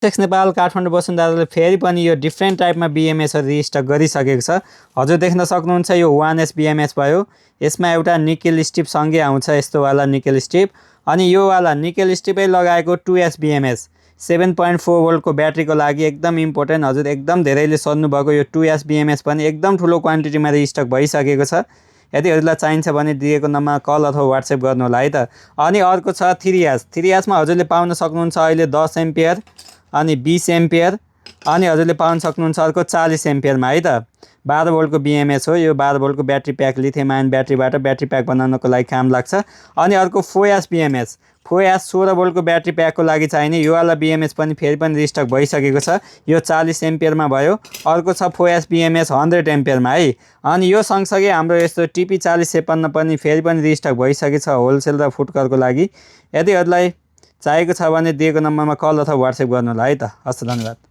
Takes Nepal Kathmandu वसुन्धराले फेरि पनि यो डिफ्रेन्ट टाइपमा बिएमएसहरू रिस्टक गरिसकेको छ। हजुर देख्न सक्नुहुन्छ यो 1S बिएमएस भयो। यसमा एउटा निकेल स्ट्रिप सँगै आउँछ, यस्तो वाला निकेल स्ट्रिप। अनि यो वाला निकेल स्ट्रिपै लगाएको 2S बिएमएस 7.4 भोल्टको ब्याट्रीको लागि एकदम इम्पोर्टेन्ट। हजुर एकदम धेरैले सोध्नु भएको यो 2S बिएमएस पनि एकदम ठुलो क्वान्टिटीमा रिस्टक भइसकेको छ। यदि हजुरलाई चाहिन्छ भने दिएको नम्बरमा कल अथवा व्हाट्सएप गर्नु होला है त। अनि अर्को छ 3S। 3S मा हजुरले पाउन सक्नुहुन्छ अहिले 10 एम्पियर अनि 20 एम्पियर अनि हजुरले पाउन सक्नुहुन्छ अर्को 40 एम्पियरमा है त। 12 भोल्टको बिएमएस हो यो। 12 भोल्टको ब्याट्री प्याक लिथियम आयन ब्याट्रीबाट ब्याट्री प्याक बनाउनको लागि काम लाग्छ। अनि अर्को 4S बिएमएस 4S 16 भोल्टको ब्याट्री प्याकको लागि चाहिने यो वाला बिएमएस पनि फेरि पनि रिस्टक भइसकेको छ। यो 40 एम्पियरमा भयो। अर्को छ 4S बिएमएस 100 एम्पियरमा है। अनि यो सँगसँगै हाम्रो यस्तो टिपी 4056 पनि फेरि पनि रिस्टक भइसकेको छ होलसेल र फुटकरको लागि। यदि हजुरलाई चाहिएको छ भने दिएको नम्बरमा कल अथवा व्हाट्सएप गर्नु होला है त। हस्, धन्यवाद।